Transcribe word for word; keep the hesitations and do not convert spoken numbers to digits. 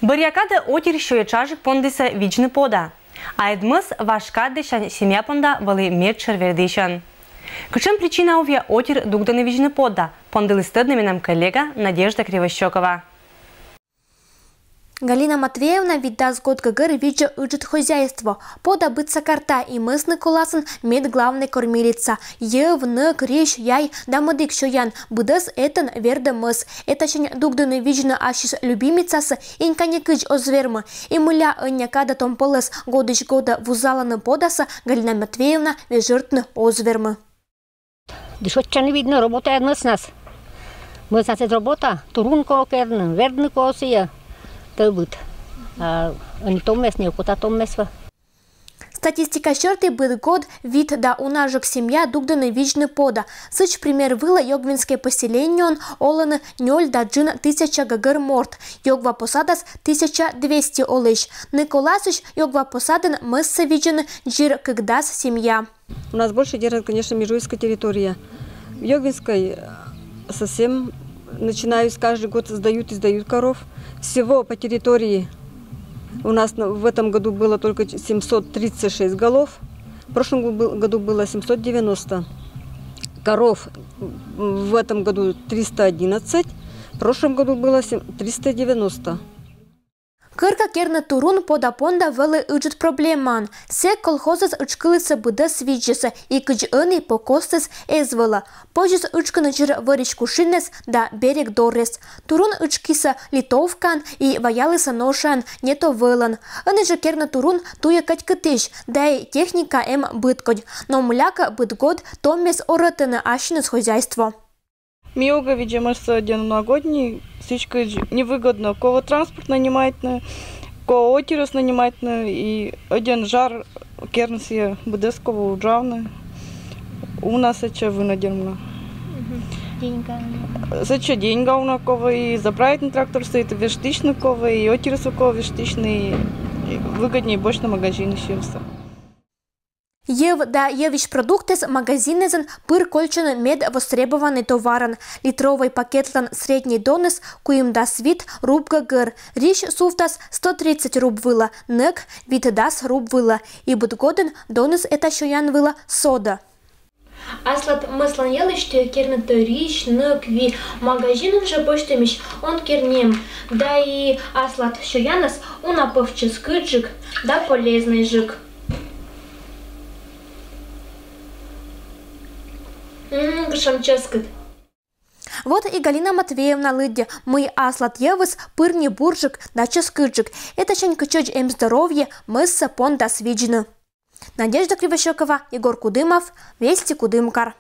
Бӧръя кадӧ отир сёйӧ тшажык пондісӧ видзны пода. А ӧд мӧс важ кад лысянь семья понда вӧлі медшӧр вердысьӧн. Кутшӧм причина увъя отир дугдӧны видзны пода, пондыліс тӧдны менам коллега Надежда Кривощёкова. Галина Матвеевна витдас год гӧгӧр видзӧ ыджыд хозяйство. Пода быдса карта, и мӧс Ныколасын мед главнӧй кормилица. Йӧв, нӧк, рись, яй да мӧдік сёян — быдӧс этӧн вердӧ мӧс. Этасянь дугдыны видзны ассьыс любимицасӧ иньканьӧ кыдз оз вермы. И мыля ӧнія кадӧ том пӧлӧс годысь годӧ вузалӧны подасӧ, Галина Матвеевна вежӧртны оз вермы. Дышӧдчыны, видно, работа мӧснас. Мӧснас эд работа, турун колӧ керны, вердны колӧ сійӧ, тӧвбыд. А ӧні томмес, некота томмес вӧ. Статистика сьӧрті быд год вит да унажык семья дугдӧны видзны пода. Сідз, пример вылӧ, Ёгвинскӧй поселениеын олӧны нёль да джын тысяча гӧгӧр морт, Ёгва посадас тысяча двести олысь. Ныколасысь Ёгва посадын мӧссӧ видзӧны дзир кык дас семья. У нас больше держат, конечно, Межуйская территория. В Ёгвинской, э, совсем, начинаю с каждый год сдают и сдают коров. Всего по территории у нас на- в этом году было только семьсот тридцать шесть голов. В прошлом гу- был- году было семьсот девяносто. Коров в этом году триста одиннадцать, в прошлом году было сем- триста девяносто. Кӧрка керны турун пода понда вӧлі ыджыд проблемаӧн. Сэк колхозыс ытшкылісӧ быдӧс видзьӧсӧ, и кыдз ӧні покостыс эз вӧлӧ. Позис ытшкыны дзир вӧрысь кувшинӧс да берег дорӧс. Турун ытшкисӧ литовкаӧн и ваялісӧ ношаӧн, не то вӧлӧн. Ӧні жӧ керны турун туйӧ кӧть кытысь, да и техника эм быдкодь. Но мылякӧ быд год томмес орӧтӧны ассьыныс хозяйство. Ми огӧ видзӧ мӧссӧ ӧдйӧ уна год ни, сідзкӧ, невыгодно. Кого транспорт нанимайтны, кого отирӧс нанимайтны, и ӧдйӧ жар керныс, и быдӧс кого уджавны. Уна сэтчӧ вынӧдӧмла. Сэтчӧ деньга уна кого, и заправитны тракторсӧ, и вештысьны кого, и отирсӧ кого вештысьны, и выгодней босьтны магазинысь сійӧс. Йӧв да йӧвысь продуктыс магазинъясын пыр кольччӧны мед востребованнӧй товарӧн. Литровӧй пакетлӧн среднӧй доныс куимдас вит руб гӧгӧр, рись сувтас сто тридцать руб вылӧ, нӧк витдас руб вылӧ. И быд годын доныс эта сёян вылӧ содӧ. Аслад мӧслӧн йылысь туйӧ кернытӧ рись, нӧк, ви. Магазинын жӧ босьтӧмысь он керни эм. Да и аслад сёяныс уна пӧв чӧскыдджык да полезнӧйджык. М, кутшӧм чӧскыд. Вот и Галина Матвеевна лыддьӧ, мый аслад йӧвыс пыр ни бурджык да чӧскыдджык. Этасянь кытчӧдз эм здоровье, мӧссӧ пондас видзны. Надежда Кривощёкова, Егор Кудымов, Вести Кудымкар.